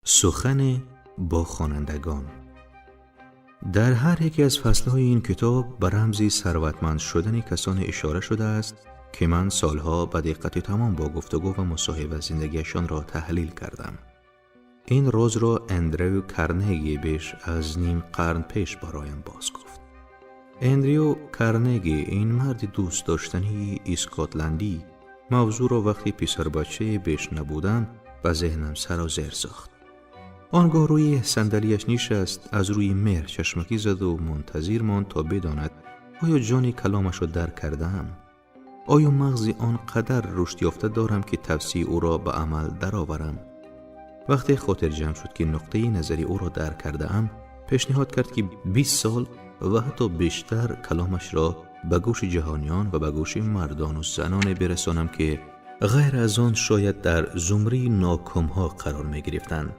Сухане бо хонандагон. Дар ҳар яке аз фаслҳои ин китоб ба рамзи сарватманд шудани касоне ишора шудааст, ки ман солҳо ба диққати тамом бо гуфтугӯ ва мусоҳиба зиндагиашонро таҳлил кардам. Ин розро Эндрю Карнеги беш аз ним қарн пеш бароям боз гуфт. Эндрю Карнеги, ин марди дӯстдоштании искотландӣ, мавзӯъро вақти писарбачае беш набудам ба зеҳнам сарозер сохт. Он гоҳ рӯи сандалиаш нишаст, аз рӯи меҳр чашмакӣ заду мунтазир монд, то бидонад, оё ҷони каломашро дарк кардаам, оё мағзи он қадар рушд ёфта дорам, ки тавсияи ӯро ба амал дароварам. Вақте хотирҷамъ шуд, ки нуқтаи назари ӯро дарк кардаам, пешниҳод кард, ки 20 сол ва ҳатто бештар каломашро ба гӯши ҷаҳониён ва ба гӯши мардону заноне бирасонам, ки ғайр аз он шояд дар зумраи нокомҳо қарор мегирифтанд.